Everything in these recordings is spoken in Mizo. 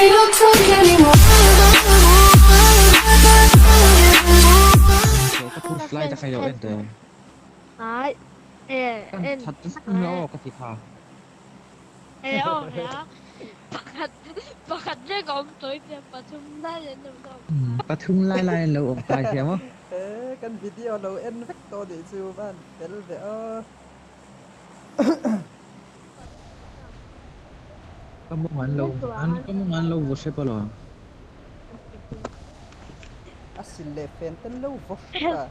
We don't talk anymore. Ka push lai ta khai lo en te. Ai. E Kan en. that zak ni aw ka ti kha. E aw ya. Pakhat pakhat lek a awm tawi tia pathum lai an awm ta. Pathum lai lai an lo awm ta sia maw. E kan video lo en vek tawh nih chu van fel ve aw. Ka mawng an lo an ka mawng an lo vaw hrep alawm. A sil leh fen ten lo vaw hrep a.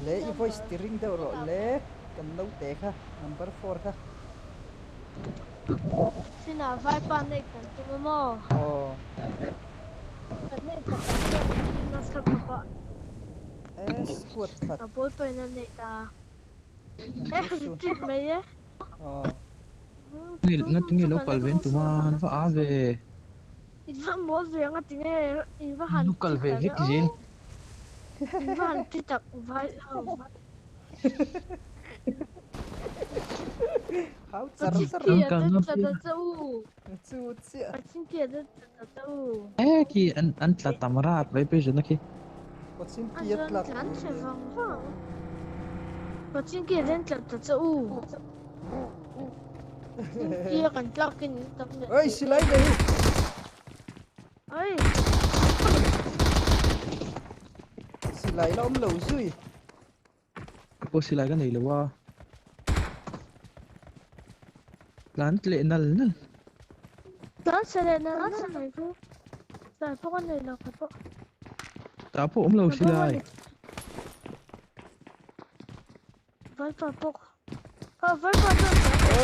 Le i voice ti ring deuh rawh le kan naute kha number four kha. Sinah vaipa neih kan tum a maw? Aw. Kan neih tak ah chuan nasa khawp a. E squad khat. A ball pawhin a neih ta. E retreat mai e. Aw. Ngatinge lo kal ve an tum a, an va a ve. In va mawl ve anga tinge in va han Lo kal ve vek zel. In va han ti tak vai ho vai. Hau char char. Chu chiah. E khi an an tla tam rat mai pawh zan a khi. Pachinki a tla Pachinki a den tlat ta che u. Pachinki a kan tlak in tam leh. Oi silai nei. Oi. Silai la awm lo zui. Pawh silai ka nei lo a. Tlan leh nal nal. Tlan chhe leh nal nal mai chu. Silai pawh ka nei lo kha pawh. Tah pawh awm lo silai. Valpa pawh. Ah valpa chuan.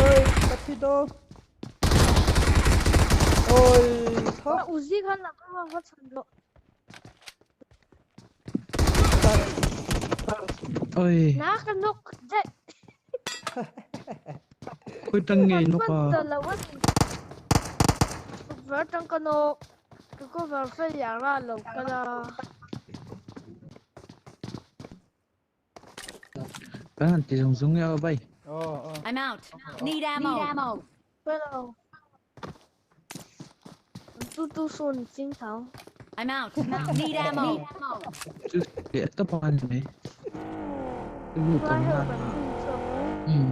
Oi ka thi dawn. Oi tha. Uzi khan a va chhan rawh. Oi. Na ka nok daih. Khoi tang nge nok a. Tukverh tang ka nok. Ka cover fel yara lo kal a. Kan han ti zung zung e aw bai. Oh oh. I'm out. Need ammo. Hello. Tu tu sawn ching tho. I'm out. Need ammo. Chu leh tawp a ni mai. Lut Vai awm ho na. kan zui chhuak. Um.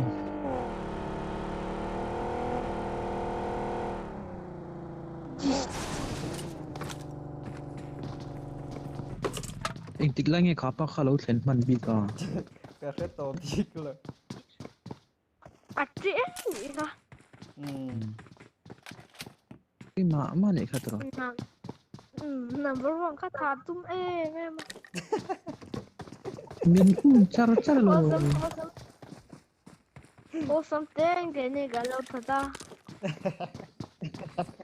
Engtik lai nge kha pa kha lo thlen hman bik a? Ka hre tawh bik lo. A ti em nih kha. Umm. Ih mah mah nih kha tawh. Number one kha tha tum em em a. Min um char char lo. Awesome awesome. Awesome teng ke ni ka lo tha ta.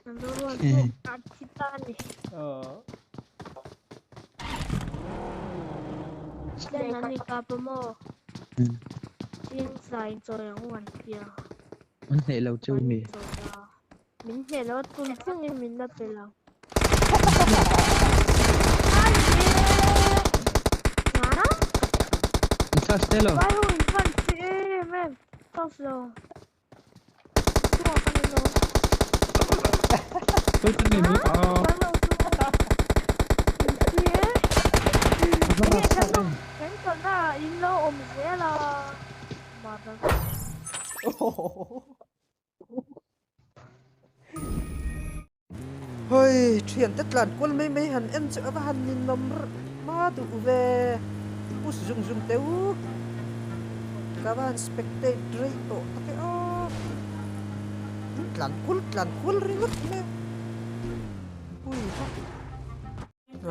Number one chu a thi ta ni. Aw. Len an ni ka pa maw. Ching sai chawi ang u an tia. An hneh lo cheu mi. Min hneh lo tun thlengin min la pe lo. In charge te lo. Vai ho in fan chi em em. Charge lo. Chhuak an lo. Tôi tên này mới có. Vai ho chu. In chi e. Nge kan lo kan kalna in lo awm zel a. Mother. Hoi, thiante tlan kual mai mai han en chu a va han ninawm hma duh ve. Push zung zung teh u. Ka va han spectate rei tawh tak e aw. Tlan kual tlan kual ringawt mai a. Ui ha.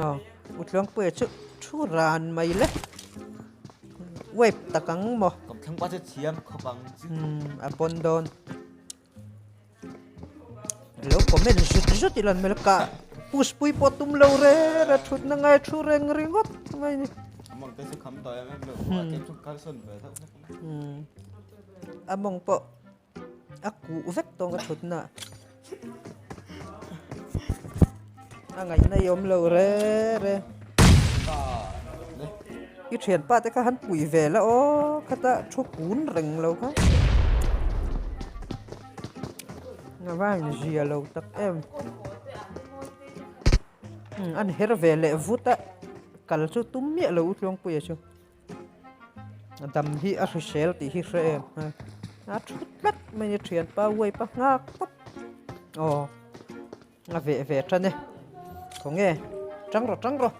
Aw, Utluangpuia chu thu ran mai le. Wave tak ang maw? Kawmthlang pa chu thiam khawp ang chu. Umm, a pawn dawn. Lo comment zut zut ila an hmel a, ka push pui pawh tum lo re re thut na ngai thu reng ringawt mai ni. Among te chu kham tawh em em lo, a tlem chu kal sawn ve deuh hlek mai. Umm, among pawh a kuh vek tawng ka thut na. A ngaihna i awm lo re re. I thianpa te kha han pui ve la aw khata thu kun reng lo kha. A va in zia lo tak em. An her ve leh vut a kal chu tum miah lo u Tluangpuia chu. A dam hi a hrisel tih hi hre em a thu tlat mai a thianpa uai pa nghak tawp aw a veh ve tan e khawnge tang rawh tang rawh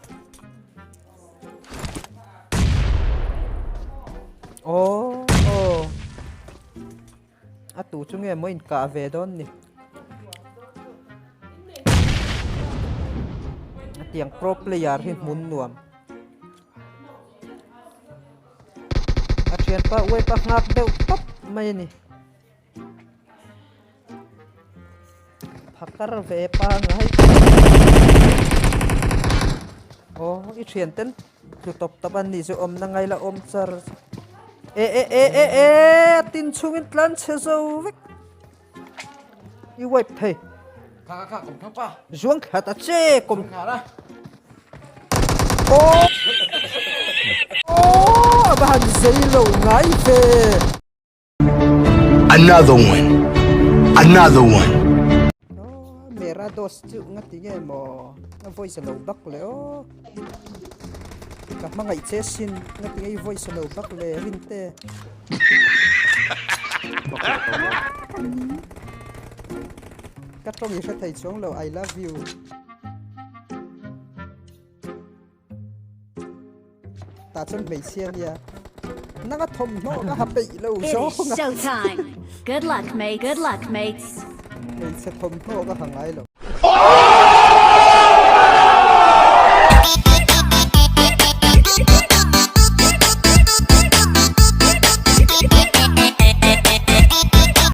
aw aw a tu chu nge maw inkah ve dawn ni a tiang pro player hi hmun nuam. A thianpa uaipa nghak deuh tawp mai a ni. Phakar ve pa ngai Aw i thian ten tlu tawp tawp an ni chu awmna ngai la awm char e e e e e a tin chhungin tlan chhe zo vek I wipe thei. Kha kha kha kom thang pa. Zuang thla ta che kom. Thla la. Oh. Oh, a han zei lo ngai ve. Another one. Another one. Oh, mera dos chu nga ti nge mo. A voice lo bak le oh. Ka hmangaih che sin nga ti nge i voice lo bak le rin te. Ka tawng i hre thei chuang lo I love you. Tah chuan hmeichhia nia. Nanga thawmhnaw ka ha peih lo zawng a. It is show time. Good luck mate. Good luck mates. Hmeichhe thawmhnaw ka ha ngai lo.